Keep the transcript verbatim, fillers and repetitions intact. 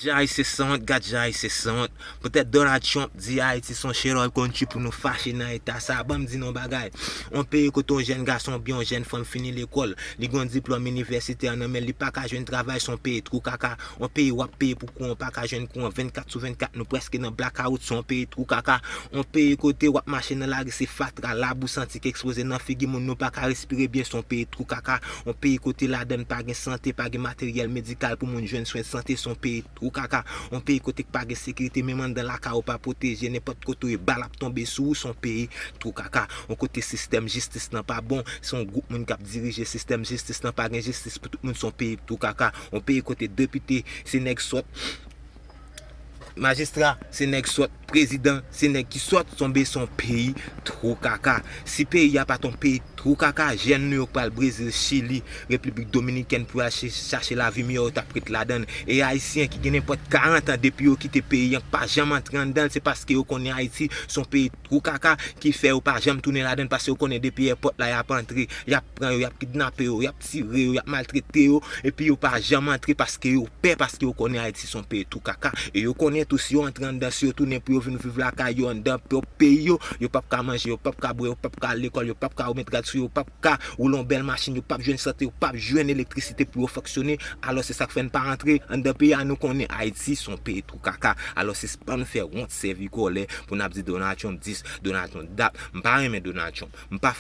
Jan Ayisyen sanwont, gad jan Ayisyen sanwont. Poutèt Donald Trump di Ayiti se yon shithole country pou nou fache nan eta sa. Ban m di nou yon bagay. Yon peyi kote yon jèn gason oubyen yon jèn fanm fini lekòl, li gen yon diplòm inivèsitè nan men l, li pa ka jwenn travay, se yon peyi twou kaka. Yon peyi w ap peye pou kouran, w pa ka jwenn kouran, vennkat sou vennkat, nou prèske nan blackout, se yon peyi twou kaka. Yon peyi kote w ap mache nan lari, se fatra, labou, santi k ekspoze nan figi moun, nou pa ka respire byen, se yon peyi twou kaka. Yon peyi kote ladann pa gen sante, pa gen materyèl medikal pou moun jwenn swen sante, se yon peyi twou kaka. Yon peyi kote k pa gen sekirite, menm anndan lakay ou pa pwoteje, nenpòt kote w ye, bal ap tonbe sou ou, se yon peyi twou kaka. Yon kote sistèm jistis lan pa bon, se yon gwoup moun k ap dirije sistèm jistis lan, pa gen jistis pou tout moun, se yon peyi twou kaka. Yon peyi kote depite se nèg sòt, majistra se nèg sòt, prezidan se nèg ki sòt, se yon be-, se yon peyi twou kaka. Si peyi a pa t yon peyi twou kaka, jèn nou yo k pral Brezil, Chili, Repiblik Dominikèn pou y al ch-, chache lavi miyò, yo t ap ret ladann. E Ayisyen ki gen nenpòt karant an depi yo kite peyi an, k pa janm antre anndan l, se paske yo konnen Ayiti se yon peyi twou kaka ki fè yo pa janm tounen ladann, paske yo konnen depi èpòt la y ap antre, y ap pran yo, y ap kidnape yo, y ap tire yo, y ap maltrete yo, epi yo pa janm antre paske yo pè, paske yo konnen Ayiti se yon peyi twou kaka. E yo konnen tou, si yo antre anndan, si yo tounen pou yo vin viv lakay yo anndan pwòp peyi yo, yo p ap ka manje, yo p ap ka bwè, yo p ap ka al lekòl, yo p ap ka remèt rad sou yo, yo p ap ka woule yon bèl machin, yo p ap jwenn sante, yo p ap jwenn elektrisite pou yo fonksyone. Alò, se sa k fè n pa antre anndan peyi a. Nou konnen Ayiti se yon peyi twou kaka. Alò, sispann fè wont, sèvi kòlè pou n ap di Donald Trump dis, Donald Trump dat. M pa renmen Donald Trump. M pa